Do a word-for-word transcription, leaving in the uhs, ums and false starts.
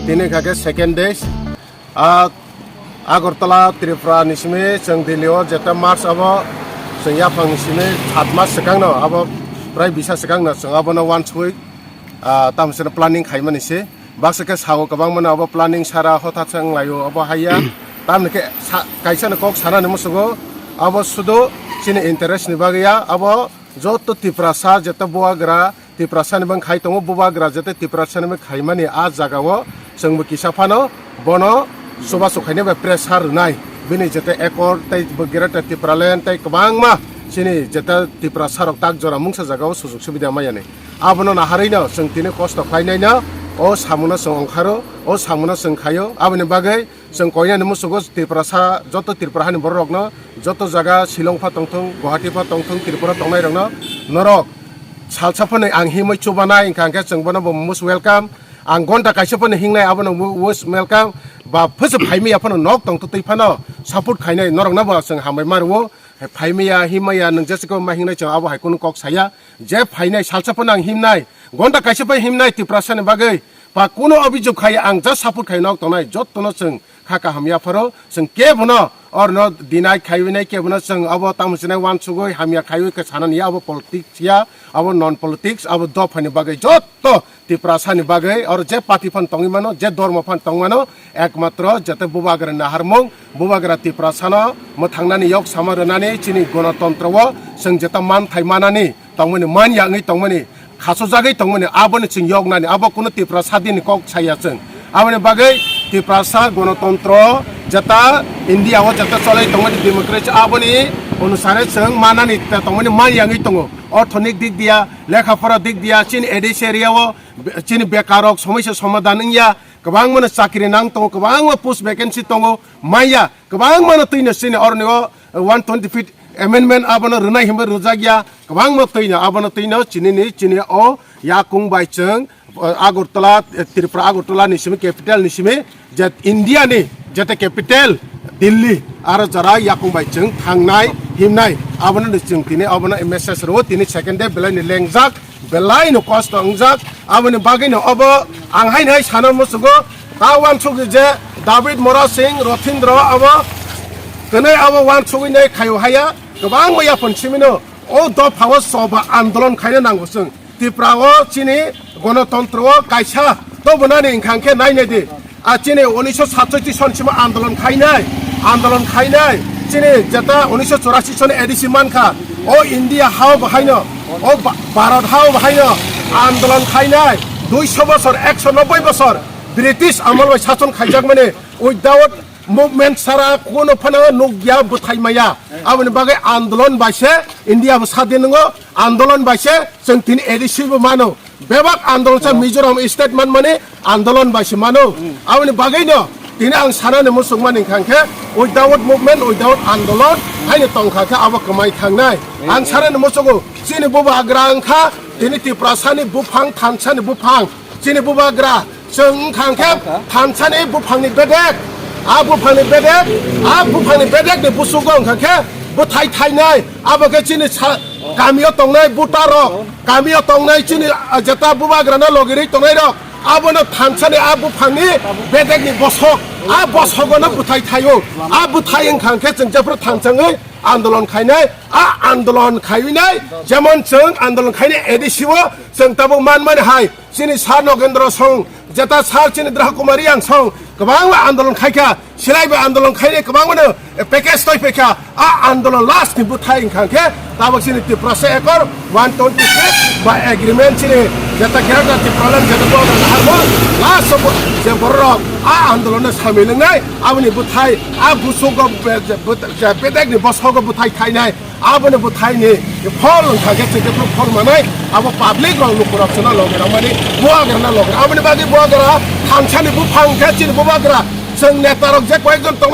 Tini kha khe second days. Ah, Agartala, Tripura ni simi chwng Delhi o jeta March abo chwng yaphang ni simi sat mas swkang no abo prai bisa swkang no chwng abono wansugwi, ah, tamo chwngno planning khaimani se. Baksa khe sao kwbangma no abo planning sara hothat se wnglaio abo haiya. Tamni khe sa-, kaisa no kok sanani musugo abo sudu chini interest ni bagwi ya abo joto Tiprasa jeta bubagra Tiprasani bang khai tongo, bubagra jete Tiprasani bang khaimani a jagao chwngbo kisa phano bono chubachu khainai bai pressure rwnai. Bini jete accord tei bo Greater Tipraland tei kwbangma chini jete Tiprasarok tak jora mungsa jagao sujug subida mayani. Abono naharwino chwng tini kosto khlainaino o samungo chwng ongkharo, o samungo chwng khaio. Aboni bagwi Chwng koinani musugo Tiprasa, joto Tripura hani bororokno, joto jaga Shillong pha tongthung, Guwahati pha tongthung, Tripura tongnairokno, norok salsa phano ang himwi chubanai, wngkha hwnkhe chwng bono bo most welcome. Ang gonta kaisa phano hingnai, abono mo-, most welcome. Ba phwsa phaimaya phano nok tongtwtwi phano support khainai, norokno bo chwng hambai ma rwo. Phaimaya, himaya, nwng jesa khe ma hingnai chwng abo hai kunu kok saya. Je phainai salsa phano ang himnai, gonta kaisa phai himnai Tiprasani bagwi. Ba kunu obhijog khai ang just support khai nok tongnai, jottono chwng kha kaham yapharo, chwng kebono orno deny khaiwi nai, kebono chwng abo tamo chinai wansugwi hamya khaiwi khe sanani ya, abo politics ya, abo non politics, abo dophani bagwi jotto Tiprasani bagwi, oro je party phan tongwi mano, je dormo phan tongwi mano, ekmatro jete bubagra naharmung, bubagra Tiprasano mwthangnani yok sama rwnani chini gonotontro o chwng jeta manthai manani tongmani man ya wngwi tongmani, khachojagwi tongmani, aboni chwng yoknani, abo kunu Tiprasa dini kok saya chwng. Aboni bagwi Tiprasa gonotontro jeta India o jeta cholai tongmani democracy aboni onusare chwng manani ta tongmani man ya wngwi tongo. Orthonik dik diya, lekha pora dik diya, chini A D C area o be-, chini bekarok somosya somadhan wngya, kwbangmano chakri nang tongo, kwbangma post vacancy tongo, manya, kwbangmano twino chini oroni o one twenty feet amendment abono rwnai hinwi rwjakya, kwbangma twino abono twino chinini, chini o yakung bai chwng, uh, Agartala, eh, Tripura Agartala ni simi, capital ni simi, je India ni jete capital Delhi, aro jora yakung bai chwng thangnai, himnai, abono ni chwng tini, abono message rwo, tini second day belai ni lengjak, belai no kosto wngjak, aboni bagwi no obo ang haino hai sana musugo, ta wansugwi je David Mora Singh Rothindro abo kwnwi abo wansugwi nai khaio haya, kwbangma yaphon simino o dopha o choba andolon khaina nango chwng. Tripura o chini gonotontro o kaisa tobonani wngkha hwnkhe nainai di. A chini unisho satsoichi son sima andolon khainai, andolon khainai. Chini jeta unisho chorasi son A D C mankha. O India hao bahaino, o Ba-, Bharat hao bahaino andolon khainai. Duisho bosor, ekso nobboi bosor British amol bai sason khaijakmani without movement sara kono phano nukya bwthai maya. Aboni bagwi andolon bai se India bo sadin nungo, andolon bai se chwng tini A D C bo mano. Bebak andolon sa Mizoram state manmani andolon bai se mano. Aboni bagwi no tini ang sanani muchungmani wngkha khe without movement, without andolon haino tongkha khe abo kwmai thangnai. Ang sanani muchungo chini bubagra wngkha tini Tiprasani buphang, thansani buphang, chini bubagra. Chwng wngkha khe thansani buphangni bedek, a buphangni bedek, a buphangni bedekni busugo wngkha khe bwthai thainai, abo khe chini sa-, kamio tongnai butarok, kamio tongnai chini, ah, jeta bubagrano logirwi tongnairok, abono thansani a buphangni bedekni bosok, a bosogono bwthai thaio. A bwthai wngkha khe chwng jephru thansangwi andolon khainai, a andolon khaiwi nai, jemon chwng andolon khainai A D C o chwng tabuk manmani hai, Chini Sir Nogendra Song, jeta Sir chini Draha Kumar Reang Song, kwbangma andolon khaikha, silaibo andolon khainai kwbangmano package toi phaikha, a andolon last ni bwthai wngkha khe, tabuk chini Tiprasa Accord one twenty six ba agreement chini jeta Greater Tipraland jeta borok harbo last o je borok a andolon no samil wngnai, aboni bwthai a busugo be-, je-, bwt-, je bedek ni bosogo bwthai thainai, Aboni bwthaini phol wngkha khe chwng jephru phol manai, abo public rok lukurok chwngno logi rwmani, bubagrano logi rw-, aboni bagwi bubagra thansani buphang khe chini bubagra chwng netarok je koyekjon tongo.